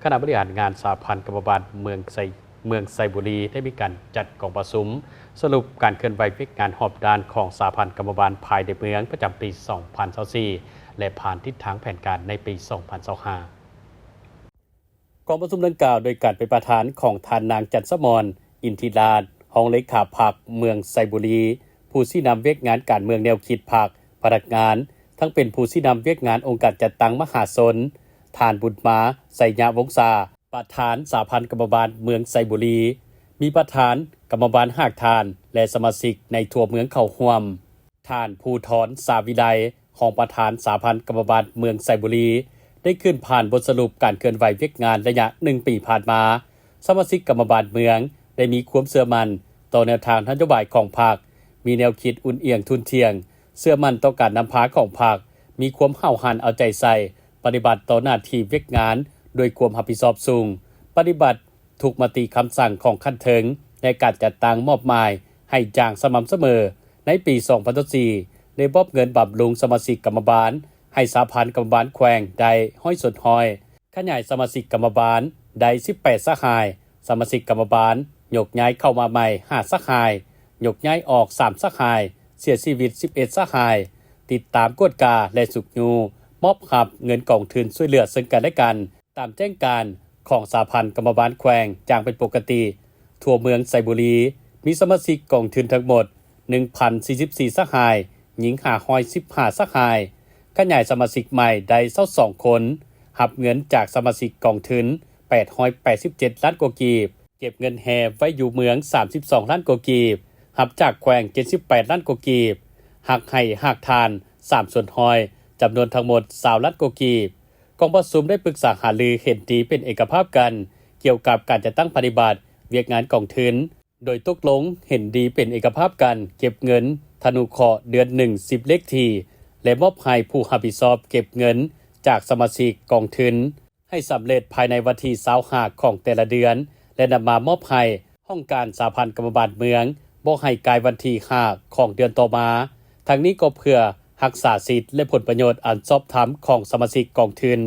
ຄະນະບໍລິຫານງານສະຫະພັນກຳມະບານເມືອງໄຊ ເມືອງໄຊບູລີ ໄດ້ມີການຈັດກອງປະຊຸມສະຫຼຸບການເຄື່ອນໄຫວວຽກງານຮອບດ້ານຂອງສະຫະພັນກຳມະບານພາຍໃນເມືອງປະຈຳປີສອງພັນຊາວສີ່ ແລະ ຜ່ານທິດທາງແຜນການໃນປີສອງພັນຊາວຫ້າ. ກອງປະຊຸມດັ່ງກ່າວໂດຍການເປັນປະທານຂອງທ່ານນາງ ຈັນສະໝອນ ອິນທິລາດ ຮອງເລຂາພັກເມືອງໄຊບູລີ, ຜູ້ຊີ້ນຳວຽກງານການເມືອງແນວຄິດພັກ, ພະນັກງານ, ທັງເປັນຜູ້ຊີ້ນຳວຽກງານອົງການຈັດຕັ້ງມະຫາຊົນ, ທ່ານ ບຸນມາ ໄຊຍະວົງສາ ປະທານສະຫະພັນກຳມະບານເມືອງໄຊບູລີ, ມີປະທານ, ກຳມະບານຮາກຖານ ແລະ ສະມາຊິກໃນທົ່ວເມືອງເຂົ້າຮ່ວມ. ທ່ານ ພູທອນ ສາວິໄລ ຮອງປະທານສະຫະພັນກຳມະບານເມືອງໄຊບູລີ ໄດ້ຂຶ້ນຜ່ານບົດສະຫຼຸບການເຄື່ອນໄຫວວຽກງານໄລຍະໜຶ່ງປີຜ່ານມາ, ສະມາຊິກກຳມະບານເມືອງໄດ້ມີຄວາມເຊື່ອໝັ້ນຕໍ່ແນວທາງນະໂຍບາຍຂອງພັກ, ມີແນວຄິດອຸ່ນອຽງທຸ່ນທ່ຽງ, ເຊື່ອໝັ້ນຕໍ່ການນຳພາຂອງພັກ, ມີຄວາມຫ້າວຫັນເອົາໃຈໃສ່ ປະຕິບັດຕໍ່ໜ້າທີ່ວຽກງານດ້ວຍຄວາມຮັບຜິດຊອບສູງ, ປະຕິບັດ ທຸກມະຕິຄຳສັ່ງຂອງຂັ້ນເທິງ ແລະ ການຈັດຕັ້ງມອບໝາຍໃຫ້ຢ່າງສະໝ່ຳສະເໝີ. ໃນປີສອງພັນຊາວສີ່ ໄດ້ມອບເງິນບຳລຸງສະມາຊິກກຳມະບານໃຫ້ສະຫະພັນກຳມະບານແຂວງໄດ້ຮ້ອຍສ່ວນຮ້ອຍ, ຂະຫຍາຍສະມາຊິກກຳມະບານໄດ້ສິບແປດສະຫາຍ, ສະມາຊິກກຳມະບານຍົກຍ້າຍເຂົ້າມາໃໝ່ຫ້າສະຫາຍ, ຍົກຍ້າຍອອກສາມສະຫາຍ, ເສຍຊີວິດສິບເອັດສະຫາຍ, ຕິດຕາມກວດກາ ແລະ ຊຸກຍູ້ມອບຮັບເງິນກອງທຶນຊ່ວຍເຫຼືອເຊິ່ງກັນ ແລະ ກັນ ຕາມແຈ້ງການຂອງສະຫະພັນກຳມະບານແຂວງຢ່າງເປັນປົກກະຕິ. ທົ່ວເມືອງໄຊບູລີ ມີສະມາຊິກກອງທຶນທັງໝົດໜຶ່ງພັນສີ່ສິບສີ່ສະຫາຍ, ຍິງຫ້າຮ້ອຍສິບຫ້າສະຫາຍ, ຂະຫຍາຍສະມາຊິກໃໝ່ໄດ້ຊາວສອງຄົນ, ຮັບເງິນຈາກສະມາຊິກກອງທຶນແປດຮ້ອຍແປດສິບເຈັດລ້ານກວ່າກີບ, ເກັບເງິນແຮ່ໄວ້ຢູ່ເມືອງສາມສິບສອງລ້ານກວ່າກີບ, ຮັບຈາກແຂວງເຈັດສິບແປດລ້ານກວ່າກີບ, ຫັກໃຫ້ຮາກຖານສາມສ່ວນຮ້ອຍ, ຈຳນວນທັງໝົດຊາວລ້ານກວ່າກີບ. ກອງປະຊຸມໄດ້ປຶກສາຫາລືເຫັນດີເປັນເອກະພາບກັນ ກ່ຽວກັບການຈັດຕັ້ງປະຕິບັດວຽກງານກອງທຶນ, ໂດຍຕົກລົງເຫັນດີເປັນເອກະພາບກັນເກັບເງິນທະນຸເຄາະເດືອນໜຶ່ງສິບເລກທີ ແລະ ມອບໃຫ້ຜູ້ຮັບຜິດຊອບເກັບເງິນຈາກສະມາຊິກກອງທຶນ ໃຫ້ສຳເລັດພາຍໃນວັນທີຊາວຫ້າຂອງແຕ່ລະເດືອນ ແລະ ນຳມາມອບໃຫ້ຫ້ອງການສະຫະພັນກຳມະບານເມືອງ ບໍ່ໃຫ້ກາຍວັນທີຫ້າຂອງເດືອນຕໍ່ມາ. ທັງນີ້ກໍເພື່ອຮັກສາສິດ ແລະ ຜົນປະໂຫຍດອັນຊອບທຳຂອງສະມາຊິກກອງທຶນ.